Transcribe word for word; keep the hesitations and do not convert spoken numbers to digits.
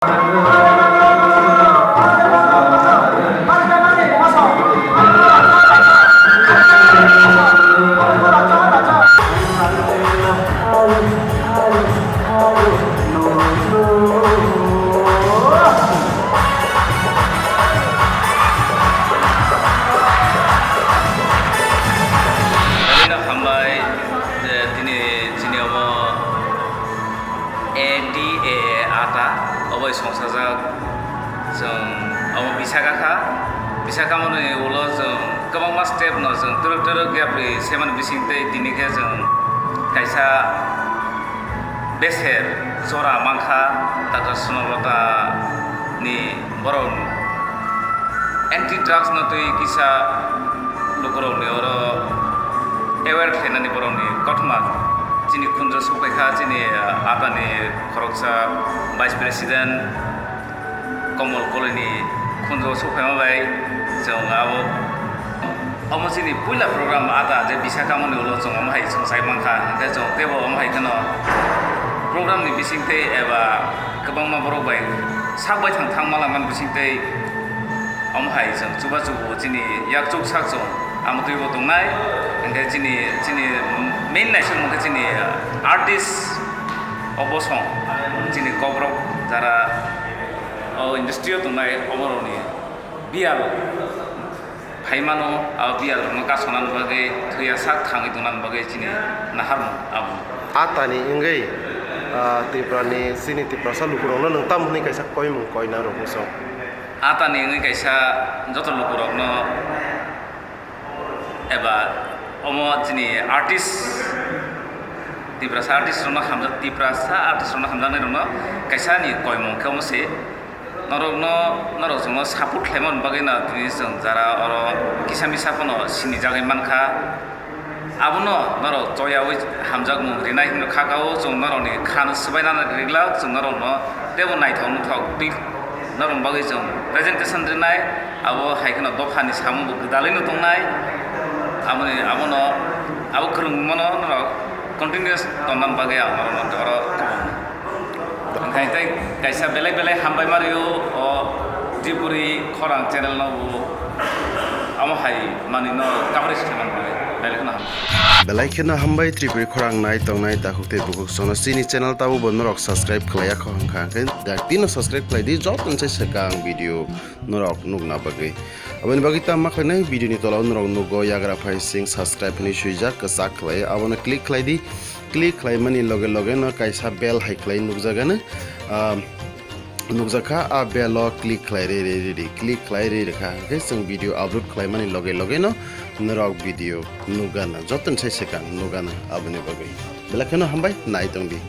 Hambai je tini chini omo A D A A ata obo songsajak. Chwng omo bisaka kha, bisaka mani ulo chwng kwbangma step no chwng twrwk twrwk yapri semani bising tei tini khe chwng kaisa beser jora mankha Doctor Sonalata ni borok anti drugs no twi kisa lukurokni oro aware khlainani borokni kothoma chini khunjo sokphaikha chini atani khoroksa vice president Komol Kolini khunjo sokphaima bai chwng abo omo chini puila program ata je bisaka mani ulo chwng omo hai chwng sai mankha hwnkhe chwng teibo omo hai kheno program ni bisingtwi eba kwbangma borok bai sak bai thang thang mala man bisingtwi omo hai chwng chubachu bo chini yakchuk sakchung amotwi bo tongnai. Hwnkhe chini chini main naisingmung khe chini artist o bosong chini kokrok jara o industry o tongnai oborokni biyal phaimano, abo biyal rokno kasonani bagwi thwiya sak thangwi tongnani bagwi chini naharmung abo. Atani wngwi, ah, Tripura ni chini Tiprasa lukurokno nwng tamo hwnwi kaisa koimung koina rw bosong? Atani wngwi kaisa joto lukurokno eba omo chini artist, Tiprasa artist rokno hamjak, Tiprasa artist rokno hamjaknai rokno kaisa ni koimung khe omo se norokno, norok chwngno support khlaimani bagwi no tini chwng jara oro kisa misa phano sinijagwi mankha. Abono norok choyaui hamjakmung rinai hinwi kha, o chwng norokni kha no swbaina rwgwlak, chwng norokno teibo naithok nuthok twi norokni bagwi chwng presentation rinai. Abo hai kheno dophani samung bo gwdalwino tongnai. Aboni, abono, abo kwrwngmano norok continuous tongna bagwi ang norokno oro. Hwnkhe tei kaisa belai belai hambai ma rio o Tripuri Khorang channel no bo amo hai manwi no coverage khe man bai belai kheno ham. Belai kheno hambai Tripuri Khorang nai tongnai takhuk tei bukhuk sono chini channel tabo bo norok subscribe khlaiya kho hwnkha hwnkhe dak tino subscribe khlai di joto ni sai swkang video norok nukna bagwi. Aboni bagwi tamo ma khlainai video ni tola o norok nugo yagra phai sing subscribe hinwi swijak kwchak khlai abono click khlai di. Click khlaimani loge loge no kaisa bell hai khlai nukjagano, ah, nukjakha, a bell o click khlai re re re re, click khlai re re kha, hwnkhe chwng video upload khlaimani loge loge no norok video nukgana, jotoni sai swkang nukgana aboni bagwi. Belai kheno hambai, nai tong di.